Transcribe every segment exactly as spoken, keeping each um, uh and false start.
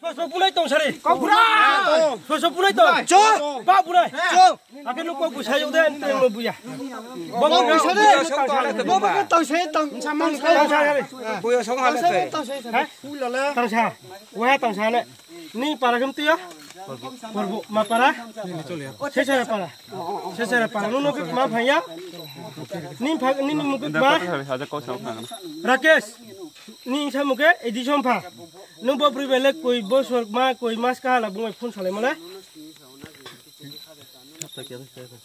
Soso bunai tong sari. Soso bunai tong. Chop. Ba bunai. Chop. Akhe nung kok busa yog de, tei mo buya. Bo kok busa de. Bo kok tong sari, tong sa. Buya song hale tei. Tong sa. Waha tong sa ne. Ni para khem tiyo. Porbu ma para. Sesara para. Sesara para. Nung no kok ma phaya. Ni pha, ni ni mung kok ma. Rakesh. Ni sa mung khe Edison pha. Nung bo broi bele koi bosor ma koi mas kaha la bung bai phone salai male.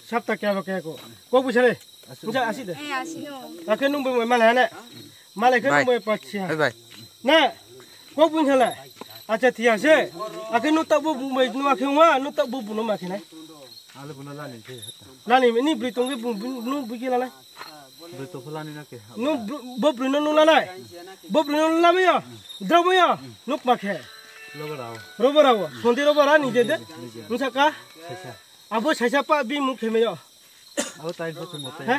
Sapta kya ba kya ko. Kok busa le. Nja asi de. Eh, asi no. Akhe nung bung bai malai ne. Malai khe nung bai pachi ha. Bye bye. Ne. Kok bung salai. Acha thia se. Akhe nung tak bo bung bai nung akhe wa nung tak bo bung no ma khe nai. Lani ni broi tong khe bung nung bui khe lalai. Nung br-, bo broi no nung lanai. Bo broi no nung lamai yo. Drao mai yo. Nung ma khe. Robo rao. Robo rao. Sonti robo rao ni je de. Nsa ka. Abo saisa pa bi mung khe mai yo. Abo tai bo khe mo tai. He?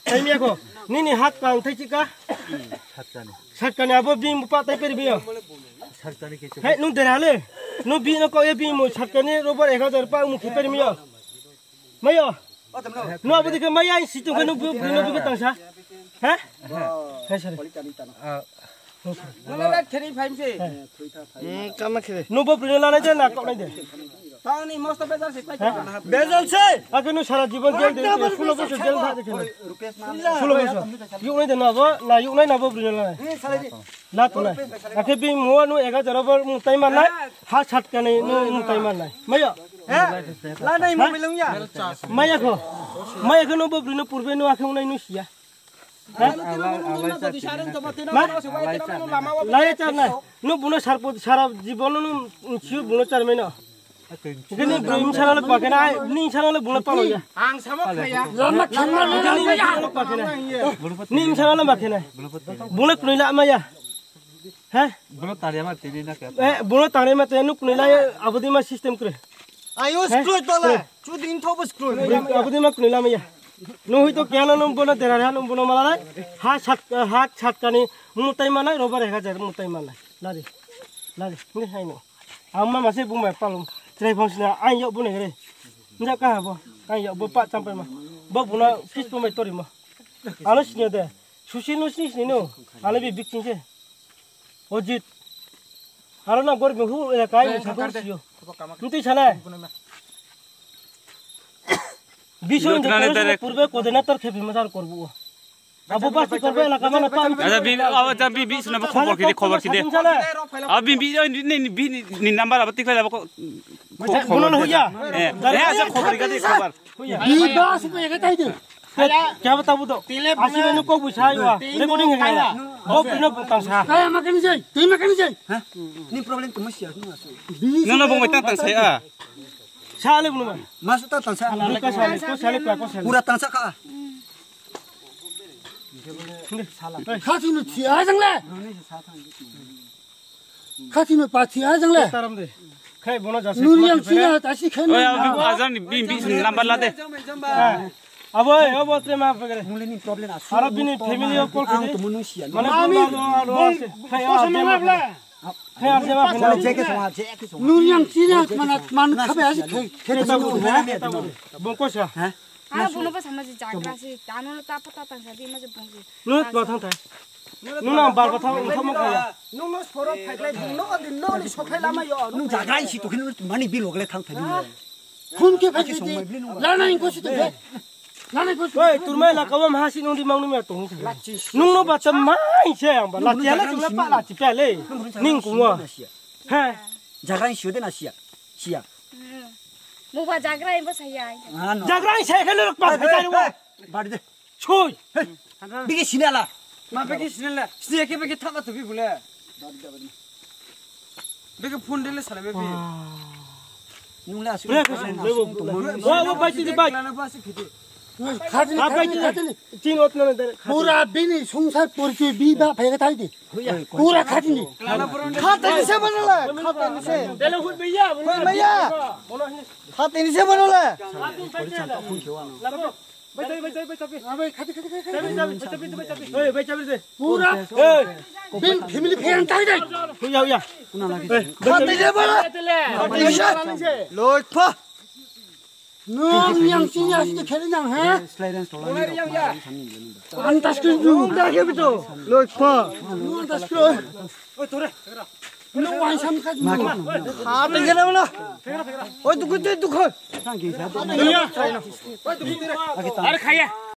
Tai mi ya kho. Nini hak kang thai chika. Satkani. Satkani abo bi mung pa tai peri mi yo. Satkani khe. He, nung dera le. Nung bi no ko ye bi mung satkani robo ek hajar pa mung khe peri mi yo. Maya. No abo dikhe maya si tong khe no bu, no bu tang sa. Ha? Ha, sir. Nung le lat kheri phai mse. Hmm, kama kheri. No bo broi no lanai de na kok nai de. Tang ni mosto bezal se pai. Bezal se. Akhe no sara jibon jel de, sulo bosor jel tha de khe. Sulo bosor. Yuk nai de no abo, na yuk nai na bo broi no lanai. La tongnai. Akhe bini mung wo nung ek hajar over mung tai mannai. Ha satkani nung mung tai mannai. Maya. Lanai mung belong ya. Maya kho. Maya kho nung bo broi no purbe nung akhe ongnai nung siya. Ha? Lai char nai. Nung buno sarpo, sara jibon no nung siyo buno char mai no. Kini bini sana le pakhe nai, ni sana le buno palo ya. Ang sama khaya. Ni sana le pakhe nai. Ni sana le pakhe nai. Buno knoi la maya. He? Buno tangri ma tini na khe. Eh, buno tangri ma tini nuk nui lai abo di ma system kre. Ayo screw tole. Chu din tho bo screw. Abo di ma knoi la maya. Nung hui to kya no nung buno dera ha nung buno mala lai. Ha sat, ha satkani mutai manai robar ek hajar mutai manai. Lari. Lari. Ni hai no. Ang ma mase bung bai palung. Trai phang sina ang yok buno gre. Nja ka ha bo. Ang yok bo pa champai ma. Bo buno fis bo mai tori ma. Ano sini de. Susi no sini sini no. Ano bi bikching se. Ojit. Aro na gor bing hu, eh, kai, eh, sa ko siyo. Nti sana. Biso ni purbe coordinator khe bi mazar korbu. Abo basi korbe elaka mana pa. Acha bi, acha bi, bi sina khobor khide, khobor khide. Abi bi, ni, ni, bi, ni number abo tikhlai abo ko. Buno no huya. Eh, eh, acha khobor khide, khobor. Bi ba su pe ka tai de. Kya bata bu do? Asi menu kok bu sai wa. Recording hai ya. Kok pino bu tang sa. Kaya makan jai. Tui makan jai. Ni problem tu mesti aku masuk. Nono bung mai tang tang sai a. Sa le bu no ma. Masuk tang tang sa. Lu ka sa le, ko sa le, ko sa le. Pura tang sa ka. Kha si nu si a jang le. Kha si nu pa si a jang le. Taram de. Khai bono jase. Nuri yang sini ta si khen. Oi, abi bu azam ni bin bin number la de. Abo, abo tre ma pegre. Mule ni problem asu. Aro bini family o call khide. Mane mami. Khai abo ma bla. Khai abo ma bla. Nuri yang sini mana man khabe asi khai. Khai tabu. Bongko sa. Ano bono bo sama si jagra si. Ano ta pata tang sa di ma se bong si. Nung ma thang thai. Nung nang bar bathang ongkha ma kaya. Nung no soro phaikhlai bung no din no ni sophai lama yo. Nung jagra si to khin mani bilog le thang thai. Phone khe phai di. Lana ingko si to khe. Lana ingko si. Oi, turmai la kawa ma si nung di mang nung ya tong. Nung no bacha mai se ang ba. La tiala tula pa la ti pele. Ning kungwa. He. Jagra si de na sia. Sia. Mo ba jagra bo saya. Jagra saya khe lorok pa phai tari wa. Bari de. Choi. Bigi sinala. Ma bigi sinala. Sini ke bigi thama tu bi bule. Bigi phone dele sala bigi. Nung le asu. Wa, wa, bai ti, bai. Lana ba si khiti. Khati ni, khati ni. Tin ot na dare. Pura bini songsar porichoi bi ba phai ka thai di. Pura khati ni. Khati ni se bono le. Khati ni se. Dele hut baiya. Hut baiya. Khati ni se bono le. Bai chabi, bai chabi, bai chabi. Bai chabi, bai chabi, bai chabi. Ei, bai chabi de. Pura. Ei. Bini family phe ang tai dai. Huya, huya. Khati le bala. Loi pha. Nung yang sini asli kheli nang, ha? Antas ke nung dah ke betul. Loi pha. Nung antas ke. Nung wai sam ka. Khati le bala. Oi, tu kutu tu khoi. Are khaya.